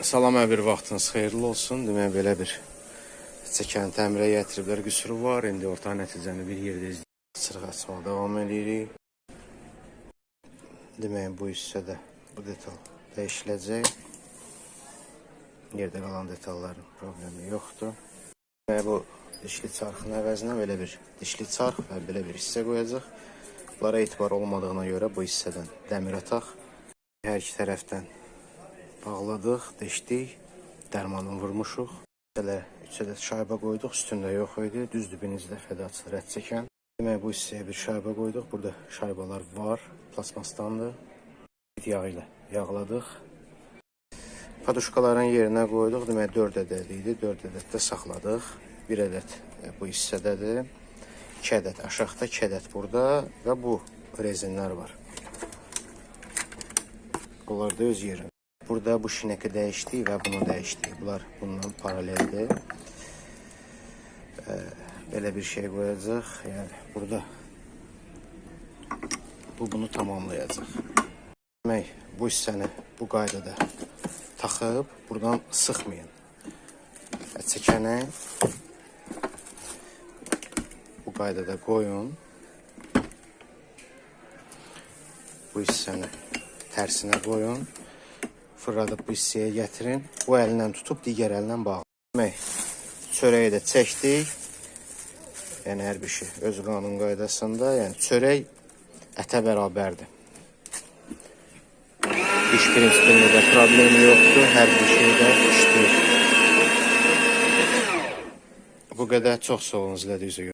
Salam, hər bir vaxtınız xeyirli olsun. Demək, belə bir çəkəni təmirə gətiriblər. Qüsuru var. İndi orta nəticəni bir yerdə izləyik. Çırıq açmağa davam edirik. Demək, bu hissədə bu detal dəyişiləcək. Yerdə qalan detalların problemi yoxdur. Demək, bu dişli çarxın əvəzinə belə bir dişli çarx və belə bir hissə qoyacaq. Bunlara etibar olmadığına görə bu hissədən dəmir ataq. Hər iki tərəfdən bağladıq, deşdik, dərmanını vurmuşuq. Belə 3 ədəd şayba qoyduq, üstündə yox idi. Düzdür, birinci dəfədə açılır ət çəkən. Demək, bu hissəyə bir şayba qoyduq. Burada şaybalar var, plasmasdandır. Yağı ilə yağladıq. Paduşkaların yerinə qoyduq. Demək, 4 ədəd idi. 4 ədəd də saxladıq. 1 ədəd bu hissədədir. 2 ədəd aşağıda, 2 ədəd burada və bu rezinlər var. Bunlar da öz yerində. Burada bu şineki dəyişdik və bunu dəyişdik. Bunlar bundan paraleldir. Belə bir şey qoyacaq. Yəni burada bu bunu tamamlayacaq. Demək, bu hissəni bu qaydada taxıb buradan sıxmayın. Çəkəni bu qaydada qoyun. Bu hissəni tərsinə qoyun. Fırladıb bu hissəyə gətirin. Bu əllə tutub digər əllə bağlayın. Demək, çörəyi də çəkdik. Yəni hər bir şey öz qanun qaydasında. Yəni çörək ətə bərabərdir. Diş prinsipində də problemi yoxdur. Hər bir şeydə işləyir. Bu qədər. Çox sağ olun izlədiyinizə görə.